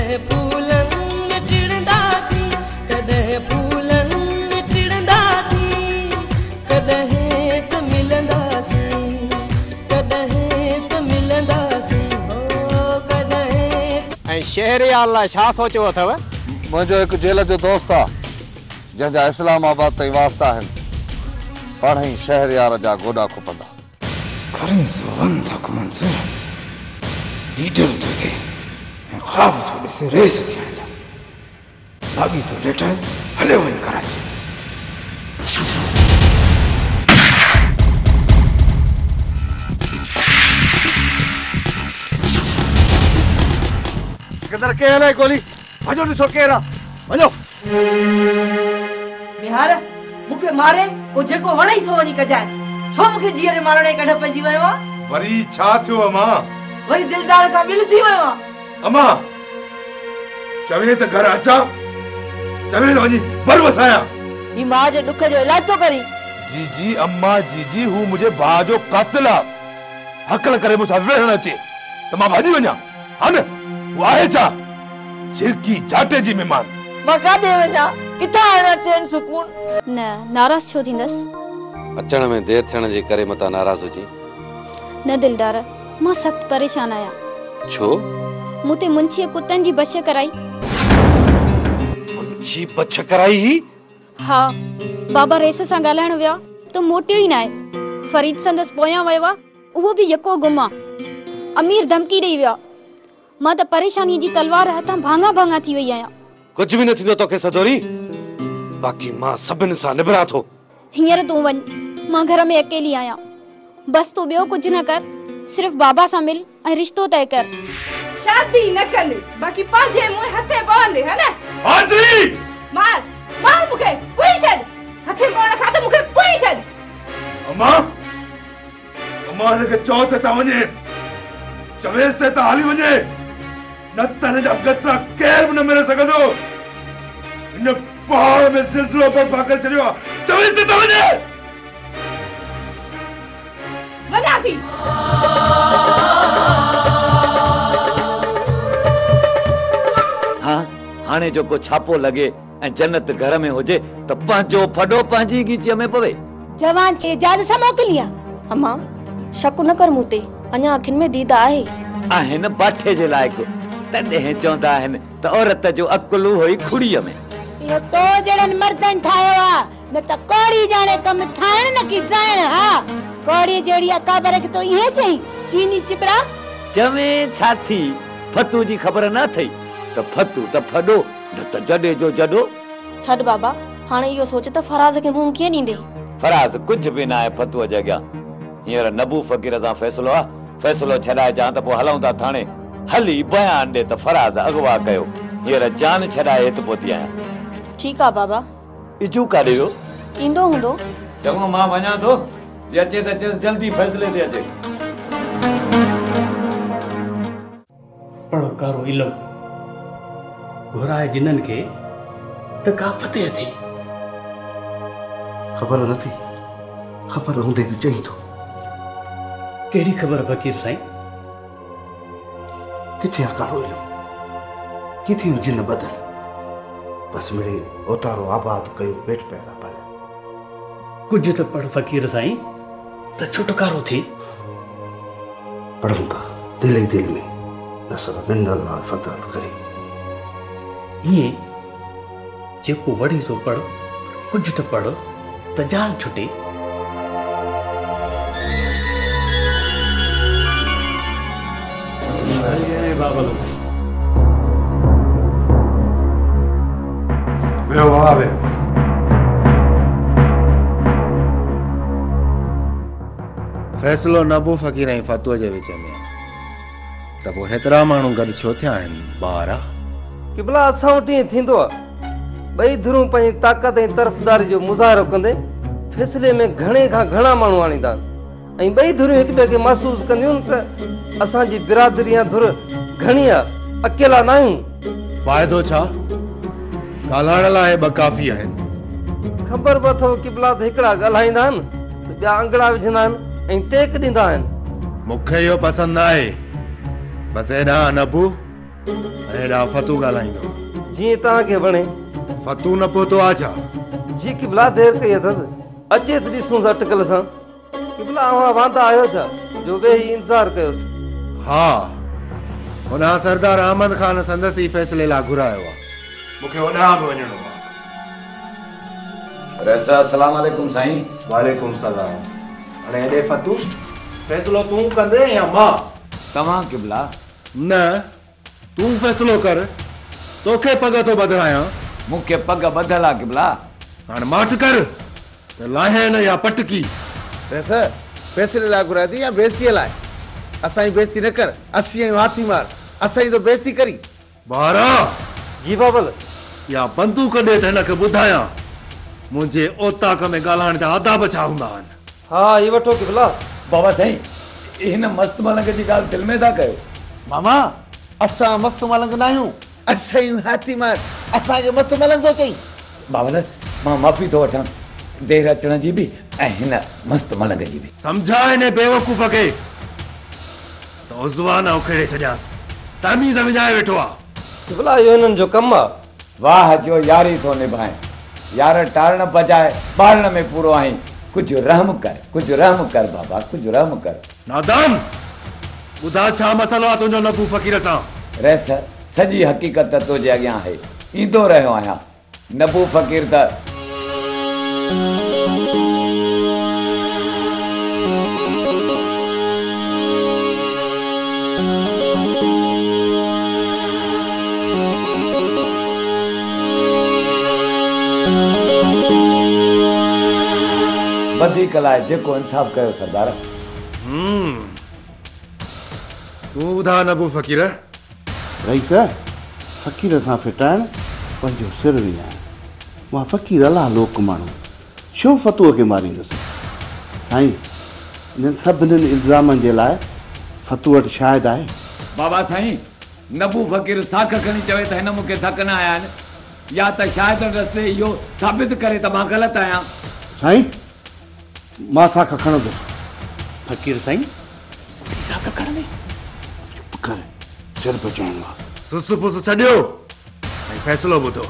कॾहिं फूलनि में टिड़ंदासीं, कॾहिं फूलनि में टिड़ंदासीं, कॾहिं त मिलंदासीं, कॾहिं त मिलंदासीं, हो कॾहिं। ऐं शहरयार लाइ छा सोचियो अथव? मुंहिंजो हिकु जेल जो दोस्त आहे जंहिंजा इस्लामाबाद ताईं वास्ता आहिनि, पाण ई शहरयार जा गोॾा खुपंदा। लीडर थो थिए ऐं ख़्वाब थो ॾिसे रेस थियण जा, लाॻीतो लेटाए हलियो वञ कराची। सिकंदर केरु हलाए गोली? वञो ॾिसो केरु आहे, वञो। बिहार मूंखे मारे पोइ जेको वणेई सो वञी कजांइ, छो मूंखे जीअरे मारण जे कढ पइजी वियो आहे? वरी छा थियो अम्मा? वरी दिलदार सां मिल थी वियो आहे। अम्मा चवे त घर अचां, चवे त वञी बर वसायां। ही मां जे ॾुख जो इलाज थो करी। जी जी अम्मा जी जी, हू मुंहिंजे भाउ जो क़ातिल आहे, हकल करे मूंसां विढ़ण अचे त मां भाॼी वञां। हा न, हू आहे छा? झिरकी जाटे जी महिमान। मां काॾे वञां, किथां आणा चैन सुकून? न नाराज़ छो थींदसि? अचण में देरि थियण जे करे मतां नाराज़ हुजी। न दिलदार, मां सख़्तु परेशान आहियां। छो? मूं ते मुंशीअ कुतनि जी बछ कराई। मुंशी बछ कराई ही? हा, बाबा रेस सां ॻाल्हाइण विया त मोटियो ई न आहे। फरीद संदसि पोयां वियो आहे, उहो बि यको गुम आहे। अमीर धमकी ॾेई वियो। मां त परेशानी जी तलवार हथां भाङा भाङा थी वई आहियां। कुझु बि न थींदो तोखे सदोरी, बाक़ी मां सभिनि सां निभरां थो। हींअर तूं वञ, मां घर में अकेली आहियां। बसि तूं ॿियो कुझु न कर, सिर्फ़ बाबा सां मिल ऐं रिश्तो तय कर। शादी न कंदे, बाक़ी पंहिंजे मुंहं हथे पवंदे, हा न? हाजी मार मार मूंखे कोई छॾ, हथे पवण खां त मूंखे कोई छॾ। अम्मा अम्मा हिनखे चओ त हितां वञे, चवेसि त हितां हली वञे, न त हिन जा गतरा केरु बि न मिले सघंदो। हिन पहाड़ में सिलसिलो बर्पा करे छॾियो आहे, चवेसि त हितां वञे। वञा थी। हा, हाणे जेको छापो लॻे ऐं जन्नत घर में हुजे त पंहिंजो फॾो पंहिंजी ॻिचीअ में पवे। जवान खे इजाज़त सां मोकिली आहे। अम्मा शक न कर मूं ते, अञा अखियुनि में दीद आहे। आहिनि बाठे जे लाइक़, तॾहिं चवंदा आहिनि त औरत जो अकुल उहो ई खुड़ीअ में। इहो तो जहिड़नि मर्दनि ठाहियो आहे, न त कौड़ी ॼाणे कमु ठाहिण न की ठाहिण। हा, कौड़ी जहिड़ी अकाबर खे तो इहे चई चीनी चिपरा। चवे छा थी, फतू जी ख़बर न अथई त फतू त फॾो, न त जॾे जो जॾो। छॾ बाबा, हाणे इहो सोच त फराज़ खे मुंहुं कीअं ॾींदे? फराज़ कुझु बि न आहे फतूअ जे अॻियां। हींअर नबू फ़क़ीर सां फ़ैसिलो आहे, फ़ैसिलो छॾाए अचां त पोइ हलूं था थाणे। हली बयान ॾे त फराज़ अॻवा कयो, हींअर जान छॾाए हिते पहुती आहियां। ठीकु आहे बाबा। इजू काॾे वियो? ईंदो हूंदो। चङो मां वञा थो, जे अचे त अचे, जल्दी फ़ैसिले ते अचे। पढ़ो कारो इल्म घुराए जिननि खे त का फतेह थी। ख़बर न थी, ख़बर हूंदे बि चई थो। कहिड़ी ख़बर फ़क़ीर साईं? किथे आहे कारो इल्म, किथे आहिनि जिन बदल? बसि मिड़े ओतारो आबाद कयूं पेट पैदा पालिया। कुझु त पढ़ फ़क़ीर साईं त छुटकारो थिए। पढ़ूं था दिल ई दिल में, नसर मिन अल्लाह फतह करीम। ईअं जेको वढ़ी थो पढ़, कुझु त पढ़ त जान छुटे। वियो बाबा वियो। फ़ैसिलो नबू फ़क़ीर ऐं फतूअ जे विच में आहे त पोइ हेतिरा माण्हू गॾु छो थिया आहिनि ॿार? क़िबला असां वटि ईअं थींदो आहे, ॿई धुरूं पंहिंजी ताक़त ऐं तरफ़दारी जो मुज़ाहिरो कंदे फ़ैसिले में घणे खां घणा माण्हू आणींदा आहिनि ऐं ॿई धुरियूं हिक ॿिए खे महसूसु कंदियूं आहिनि त असांजी बिरादरी या धुर घणी आहे, अकेला न आहियूं। फ़ाइदो छा? ॻाल्हाइण लाइ ॿ काफ़ी आहिनि। ख़बर बि अथव क़िबला त हिकिड़ा ॻाल्हाईंदा आहिनि त ॿिया अंगड़ा विझंदा आहिनि ऐं टेक ॾींदा आहिनि। मूंखे इहो पसंदि न आहे। बसि हेॾां नबू ۽ هيڏانهن فتو ڳالهائيندو. جيئن توهان کي وڻي. فتو نه پهتو آ ڇا؟ جي قبلا دير ڪئي اٿس، اچي ته ڏسونس اٽڪل سان. قبلا اوهان واندا آهيو ڇا جو ويهي انتظار ڪيوس؟ ها، هوڏانهن سردار احمد خان سندس ئي فيصلي لاء گهرايو آ. مون کي هوڏانهن به وڃڻو آ. رئيس السلام عليڪم سائين. وعليڪم سلام. هاڻي هيڏي فتو، فيصلو تون ڪندين يا مان؟ توهان قبلا. نه، تون فيصلو ڪر، توکي پڳ ٿو ٻڌرايان. مون کي پڳ ٻڌل آ قبلا. هاڻ ماٺ ڪر ته لاهين اها پٽڪي. رئيس، فيصلي لاء گهرايو اٿئي يا بيعزتيء لاء؟ اسان جي بيعزتي نه ڪر، اسين آهيون هاٿي مار، اسان جي ٿو بيعزتي ڪرين. ٻارا! جي بابل. اها بندوق ڏي ته هن کي ٻڌايان، منهنجي اوطاق ۾ ڳالهائڻ جا آداب ڇا هوندا آهن. ها هي وٺو قبلا. بابا سائين هن مست ملنگ جي ڳالهه دل ۾ ٿا ڪيو. ماما اسان مست ملنگ ناهيون، اسين آهيون هاٿي مار، اسان کي مست ملنگ ٿو چئين. بابل مان معافي ٿو وٺان دير اچڻ جي به ۽ هن مست ملنگ جي به. سمجهاء هن بيوقوف کي ته عضوا نه اکيڙي ڇڏيانس، تميز وڃائي ويٺو آ. قبلا اهو هنن جو ڪم آ. واهه جو ياري ٿو نڀائين. يار ٽارڻ بجاء ٻارڻ ۾ پورو آهين. ڪجهه رحم ڪر، ڪجهه رحم ڪر بابا، ڪجهه رحم ڪر. نادان! ٻڌاء ڇا مسئلو آ تنهنجو نبو فقير سان؟ رئيس، سڄي حقيقت ته تنهنجي اڳيان آهي. ايندو رهيو آهيان. نبو فقير ته. وڌيڪ لاء جيڪو انصاف ڪيو سردار. هم. تون ٻڌاء نبو فقير. رئيس، فقير سان ڦٽائڻ پنهنجو سر وڃائڻ. مان فقير الله لوڪ ماڻهو، ڇو فتوء کي ماريندس؟ سائين، انهن سڀني الزامن جي لاء فتوء وٽ شاهد آهي. بابا سائين، نبو فقير ساک کڻي چوي ته هن مون کي ڌڪ نه هنيا آهن يا ته شاهدن رستي اهو ثابت ڪري ته مان غلط آهيان. سائين، مان ساک کڻندس. فقير سائين، ڪوڙي ساک کڻندين؟ چپ ڪر، سر بچائڻو آ. سس پس ڇڏيو ۽ فيصلو ٻڌو.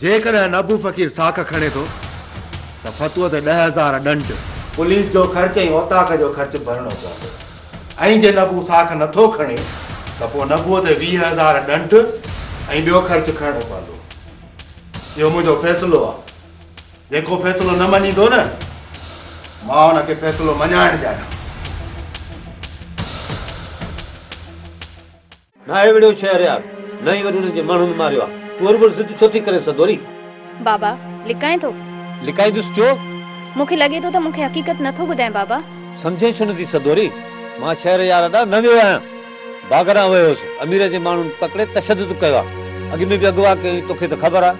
جيڪڏهن نبو فقير ساک کڻي ٿو ته فتوء تي 10,000 ڏنڊ، پوليس جو خرچ ۽ اوطاق جو خرچ ڀرڻو پوندو ۽ جي نبو ساک نٿو کڻي ته پوء نبوء تي 20,000 ڏنڊ ۽ ٻيو خرچ کڻڻو پوندو. اهو منهنجو فيصلو آ. جيڪو فيصلو نه مڃيندو نه، مان ان کي فيصلو مڃائڻ ڄاڻان. ناهي وڙهيو شهريار، نه ئي وري انهن جي ماڻهن ماريو آ. تون هروڀرو ضد ڇو ٿي ڪرين سدوري؟ بابا، لڪائين ٿو؟ لڪائيندس ڇو؟ مون کي لڳي ٿو ته مون کي حقيقت نه ٿو ٻڌائين بابا. سمجهين ڇو نٿي سدوري؟ مان شهريار ڏانهن نه ويو آهيان. باغ ڏانهن ويو هوس. امير جي ماڻهن پڪڙي تشدد ڪيو آ. اڳ ۾ به اغوا ڪيائين، توکي ته خبر آ.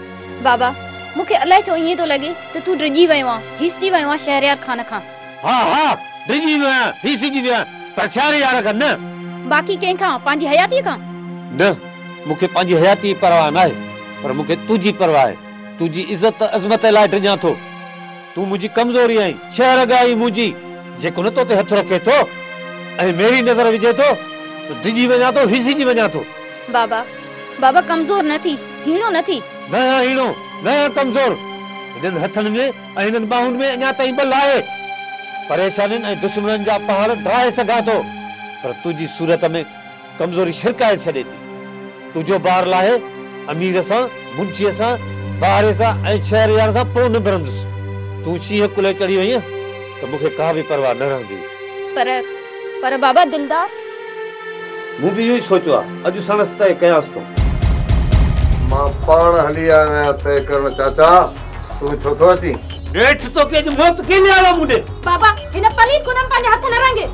بابا، مون کي الائي ڇو ائين ٿو لڳي ته تون ڊڄي ويو آن، هيسجي ويو آن شهريار خان کان. ها ها، ڊڄي ويو آهيان، هيسجي ويو آهيان، پر شهريار کان نه. باقي ڪنهن کان؟ پنهنجي حياتيء کان؟ نه، مون کي پنهنجي حياتيء جي پرواهه ناهي، پر مون کي تنهنجي پرواهه آهي. تنهنجي عزت عظمت لاء ڊڄان ٿو. تون منهنجي ڪمزوري آهين، شهه رڳ آهين منهنجي. جيڪو نه تو تي هٿ رکي ٿو ۽ ميري نظر وجهي ٿو ته ڊڄي وڃان ٿو، هيسجي وڃان ٿو. بابا، بابا ڪمزور نه ٿي، هيڻو نه ٿي. نه آهيان هيڻو، نه آهيان ڪمزور. هنن هٿن ۾ ۽ هنن ٻانهن ۾ اڃا تائين ٻل آهي. پريشانين ۽ دشمنن جا پهاڙ ڊاهي سگهان ٿو، پر تنهنجي صورت ۾ ڪمزوري ڇرڪائي ڇڏي ٿي. تنهنجو بار لاهي امير سان، منشيء سان، بهاري سان ۽ شهريار سان پوء نبرندس. تون شينهن ڪلهي چڙهي وئينء ته مون کي ڪا به پرواهه نه رهندي. پر، پر بابا دلدار! مون به اهو ئي سوچيو آهي. اڄ ساڻس طئي ڪيانس ٿو. مان پاڻ هلي آيو آهيان طئي ڪرڻ چاچا، تون ڇو ٿو اچين؟ نيٺ توکي اڄ موت ڪنهن آيو آهي مون ڏي؟ بابا، هن پليت خون ۾ پنهنجا هٿ نه رڱي.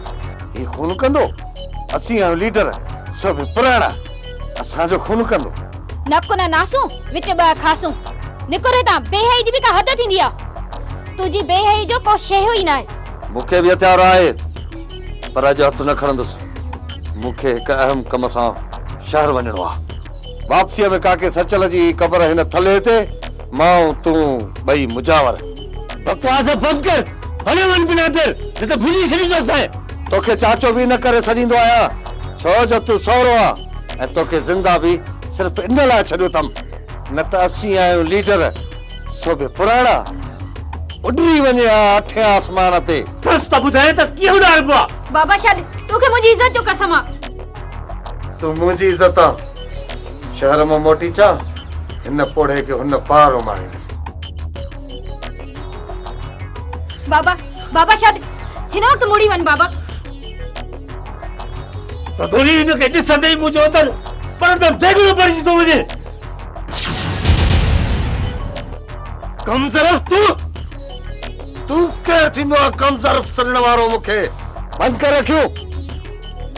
هي خون ڪندو؟ اسين آهيون ليڊر، سو به پراڻا، اسان جو خون ڪندو؟ نڪ نه ناسون، وچ ٻه کاسون. نڪر هتان، بي حيائي جي به ڪا حد ٿيندي آ. تنهنجي بي حيائي جو ڪو شيهو ئي ناهي. مون کي به هٿيار آهي، پر اڄ هٿ نه کڻندس. مون کي هڪ اهم ڪم سان شهر وڃڻو آ. واپسيء ۾ ڪاڪي سچل جي قبر هن ٿلهي تي، مان ۽ تون ٻئي مجاور. بڪواس بند ڪر، هليو وڃ بنا دير، نه ته ڀڃي ڇڏيندوسانء. توکي چاچو به ان ڪري سڏيندو آهيان، ڇو جو تون سهرو آن ऐं तोखे ज़िंदा बि सिर्फ़ इन लाइ छॾियो अथमि, न त असीं आहियूं लीडर, सो बि पुराणा, उॾरी वञे हा अठे आसमान ते। बस त ॿुधाए त कीअं उॾारबो आहे? बाबा छॾ, तोखे मुंहिंजी इज़त जो कसम आहे। तूं मुंहिंजी इज़त आहे। शहर मां मोटी अचां, हिन पोड़े खे हुन पार उमारींदुसि। बाबा, बाबा छॾ, हिन वक़्तु मुड़ी वञ बाबा। सदोरी हिनखे ॾिसंदे ई मुंहिंजो अंदरि पढ़ंदड़ देगड़ो भरिजी थो वञे। कम ज़रफ़ तूं, तूं केरु थींदो आहे कम ज़रफ़ सॾण वारो? मूंखे बंदि कर अखियूं,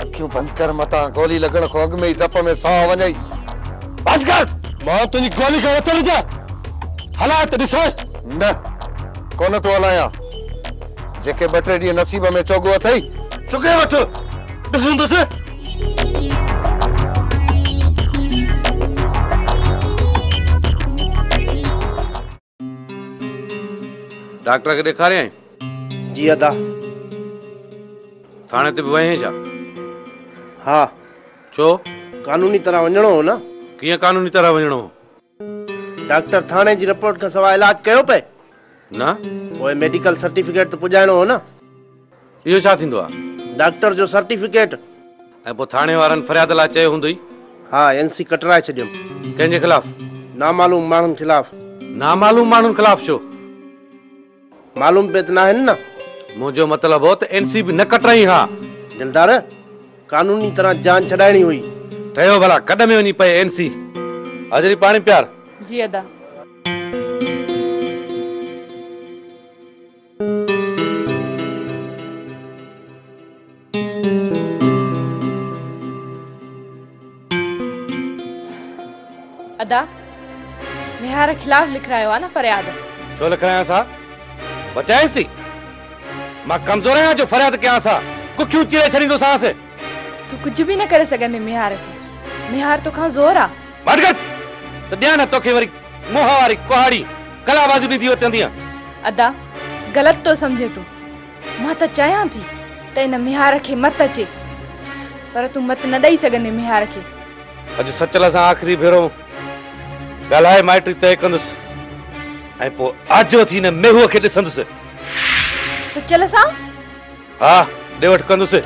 अखियूं बंदि कर, मतां गोली लॻण खां अॻु में ई दप में साह वञई। बंदि कर। मां तुंहिंजी गोली खां नथो ॾिजां, हलाए त ॾिसां। न, कोन थो हलायां। जेके ॿ टे ॾींहं नसीब में चोॻो अथई, चुके वठि, ॾिसंदुसि। डॉक्टर खे ॾेखारियाई? जी अदा। थाणे ते बि वहीं छा? हा। छो? कानूनी तरह वञिणो हो न। कीअं कानूनी तरह वञिणो हो? डॉक्टर थाणे जी रिपोर्ट खां सवाइ इलाज कयो पए? न। पोइ मेडिकल सर्टिफिकेट त पुॼाइणो हो न। इहो छा थींदो आहे? डॉक्टर जो सर्टिफिकेट। ऐं पोइ थाणे वारनि फ़रियाद लाइ चयो हूंदोई? हा, एनसी कटराए छॾियमि। कंहिंजे ख़िलाफ़? नामालूम माण्हुनि ख़िलाफ़। नामालूम माण्हुनि ख़िलाफ़ छो? मालूम पे त न आहिनि न। मुंहिंजो मतिलबु हो त एनसी बि न कटराई हा। दिलदार, कानूनी तरह जान छॾाइणी हुई। ठहियो भला, कॾ में वञी पए एनसी। हाज़री पाणी प्यार। जी अदा। अदा, मिहार ख़िलाफ़ लिखायो आहे न फ़रियाद? छो लिखायां सा? बचाइसि थी? मां कमज़ोर आहियां जो फ़रियाद कयां सा? कुखियूं चीरे छॾींदोसांसि। तूं कुझु बि न करे सघंदे मिहार खे। मिहार तोखां ज़ोर आहे। बंदि कर त ॾियां न तोखे वरी मुंहं वारी कुहाड़ी, कलाबाज़ी ॾींदी अचंदी। अदा, ग़लति थो सम्झे तूं। मां त चाहियां थी त इन मिहार खे मत अचे, पर तूं मत न ॾेई सघंदे मिहार खे। अॼु सचल सां आख़िरी भेरो ॻाल्हाए माइटी तय कंदुसि ऐं पोइ आजो थी हिन मेहूअ खे ॾिसंदुसि। सचल सां? हा, ॾे वठि कंदुसि।